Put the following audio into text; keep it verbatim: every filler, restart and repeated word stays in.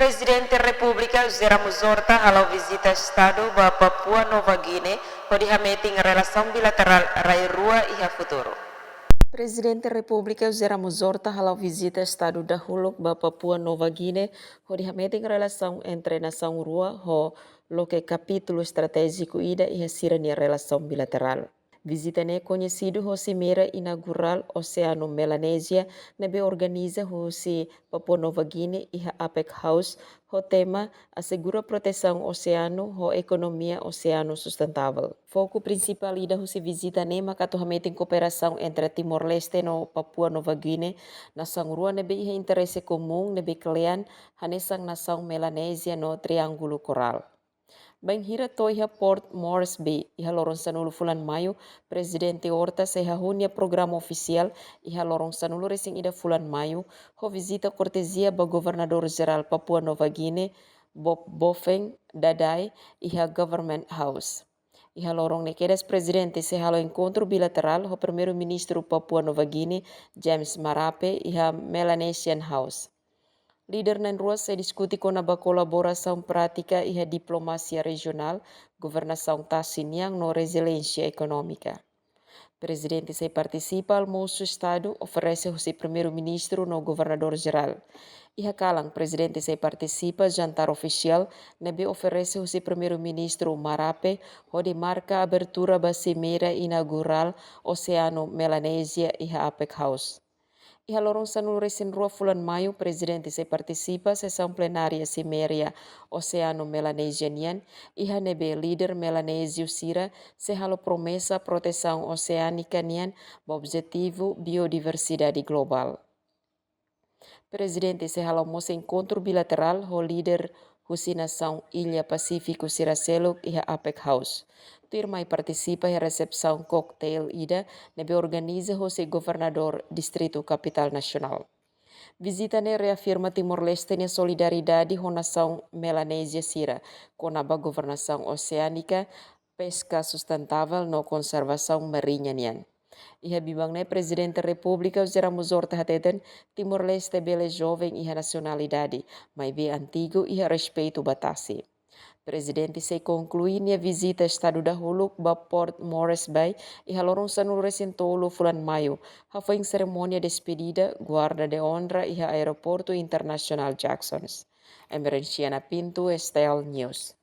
Prezidente Repúblika José Ramos Horta hala'o vizita Estadu ba Papua Nova Guiné, hodi hametin relasaun bilaterál rai rua iha futuru. Prezidente Repúblika José Ramos Horta hala'o vizita Estadu dahuluk ba Papua Nova Guiné, hodi hametin relasaun entre nasaun rua ho loke kapítulu estratéjiku ida iha sira-nia relasaun bilaterál. Vizita ne'e koñesidu ho Simeira Inaugurál Oseanu Melanézia, ne'ebé organiza husi Papua Nova Guiné iha APEC House, ho tema Asegura Protesaun Oseanu ho Ekonomia Oseanu Sustentável. Foku prinsipál ida husi vizita ne'e maka atu hametin kooperasaun entre Timor-Leste no Papua Nova Guiné, nasaun rua ne'ebé iha interese komún ne'ebé kle'an, hanesan nasaun Melanézia no Triángulu Korál. Bainhira to'o iha Port Moresby, iha loron sanulu fulan Maiu, Prezidente Horta sei hahú nia programa ofisiál iha loron sanulu resin ida fulan Maiu, ho vizita kortezia ba Governadór Jerál Papua Nova Guiné, Bob Boven Dadae, iha Government House. Iha loron ne'e kedas Prezidente sei halo enkontru bilaterál ho Primeiru-Ministru Papua Nova Guiné, James Marape, iha Melanesian House. Líder na'in-rua sei diskute kona-ba kolaborasaun prátika iha diplomasia rejionál, governasaun tasi nian no reziliénsia ekonómika. Prezidente sei partisipa almosu Estadu oferese husi Primeiru-Ministru no Governadór Jerál. Iha kalan, Prezidente sei partisipa jantár ofisiál ne'ebé oferese husi Primeiru-Ministru Marape, hodi marka abertura ba Simeira Inaugurál Oseanu Melanézia iha APEC House. Iha loron sanulu resin rua fulan Maiu, Prezidente sei partisipa sesaun plenária Simeira Oseanu Melanézia nian, iha ne'ebé líder melanéziu sira sei halo promesa protesaun oseánika nian ba objetivu biodiversidade globál. Prezidente sei halo mós enkontru bilaterál ho líder husi nasaun Illa Pasífiku sira seluk iha APEC House. Tuirmai partisipa iha resepsaun cocktail ida ne'ebé organiza husi Governadór Distritu Kapitál Nasionál. Vizita ne'e reafirma Timor-Leste nia solidariedade ho nasaun Melanézia sira, kona-ba governasaun oseánika, peska sustentável no konservasaun mariña nian. Iha biban ne'e Prezidente Repúblika José Ramos Horta hateten, Timor-Leste bele joven iha nasionalidade, maibé antigu iha respeitu ba tasi. Prezidente sei konklui nia vizita Estadu dahuluk ba Port Moresby iha loron sanulu resin tolu fulan Maiu, hafoin serimónia despedida, guarda de onra iha Aeroportu Internasionál Jacksons. Emerenciana Pinto, STL News.